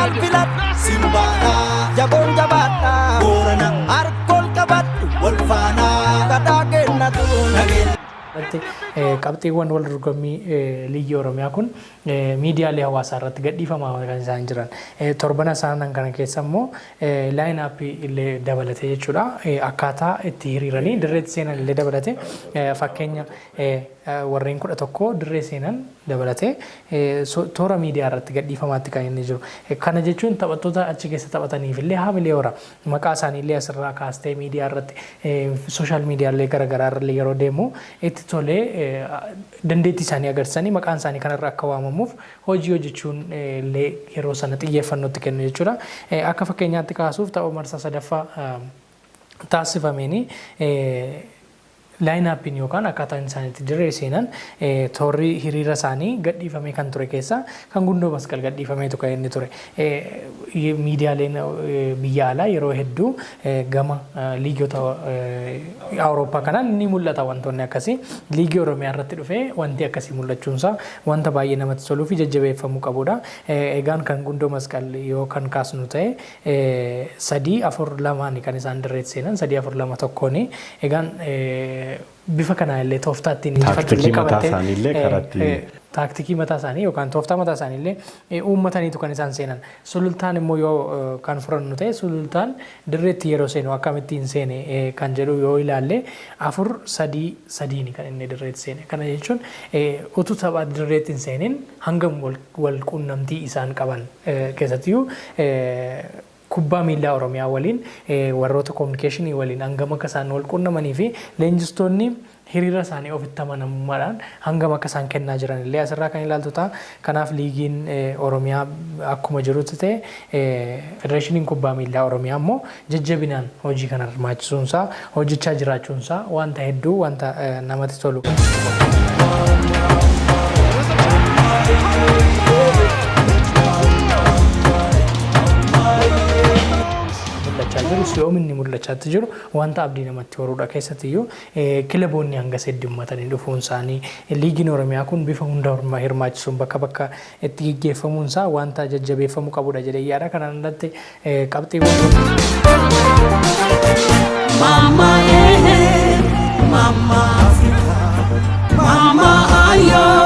Arsenaal filadhu. Simbaadhaa jaboon jabaadhaa. Boorana harkool qabadhu wal faanaa kadhaa kennatu nageenya. Irratti qabxiiwwan wal dorgommii liigii Oromiyaa kun miidiyaalee hawaasaa irratti gadhiifamaa kan isaan jiran. Torbana isaan kana keessa immoo line up illee dabalatee jechuudha. Akkaataa itti hiriiranii dirreetti seenan illee dabalatee, fakkeenya warreen 11 dirree seenan dabalatee toora miidiyaa irratti gadhiifamaatti kan inni jiru. Kana jechuun taphattoota achi keessa taphataniif illee haamilee hora. Maqaa isaanii illee asirraa kaastee miidiyaa irratti, social miidiyaalee garaagaraa irra yeroo deemu itti tolee, dandeettii isaanii agarsiisanii maqaan isaanii kanarra akka waamamuuf hojii hojjechuun illee yeroo sana xiyyeeffannootti kennu jechuudha. Akka fakkeenyaatti kaasuuf, tapha marsaa sadaffaa taasifameen line upiin yookaan akkaataan isaan itti dirree seenan, toorri hiriira isaanii gadhiifamee kan ture keessa kan Gundoo Masqal gadhiifameetu kan inni ture. Miidiyaaleen biyya alaa yeroo hedduu gama liigota Awurooppaa kanaan ni mul'ata wantoonni akkasii. Liigii Oromiyaa irratti dhufee wanti akkasii mul'achuunsaa wanta baay'ee namatti toluu fi jajjabeeffamuu qabudha. Egaan kan Gundoo Masqal yoo kan kaasnu ta'e, 3-4-2ni kan isaan dirreetti seenan, 3-4-2-1ni. Egaan bifa kanaan illee tooftaa ittiin injifachuu Taaktikii illee mataa qabattee isaanii illee karatti taaktikii mataa isaanii yookaan tooftaa mataa isaanii illee uummataniitu kan isaan seenan. Sulultaan immoo yoo kan fudhannu ta'e, Sulultaan dirreetti yeroo seenu akkamittiin seene kan jedhu yoo ilaalle, 4-3-3ni kan inni dirreetti seene. Kana jechuun utuu tapha dirreetti hin seenin hangam wal quunnamtii isaan qaban, keessattiyyuu kubbaa miillaa Oromiyaa waliin, warroota communicationii waliin hangam akka isaan wal quunnamanii fi leenjistoonni hiriira isaanii ofitti amanamummaadhaan hangam akka isaan kennaa jiran illee asirraa kan ilaaltu ta'a. Kanaaf liigiin Oromiyaa akkuma jirutti ta'e, federeeshiniin kubbaa miillaa Oromiyaa immoo jajjabinaan hojii kana hirmaachisuunsaa, hojjechaa jiraachuunsaa wanta hedduu wanta namatti tolu. Mul'achaa jiru, si'oominni mul'achaatti jiru wanta abdii namatti horudha. Keessattiyyuu kilaboonni hanga heddummatanii dhufuun isaanii, liigiin Oromiyaa kun bifa hunda hirmaachisuun bakka bakka itti geggeeffamuun isaa wanta jajjabeeffamuu qabudha jedhee yaada. Kanaan alatti qabxiiwwan Mama eh, Mama Africa, Mama ayo.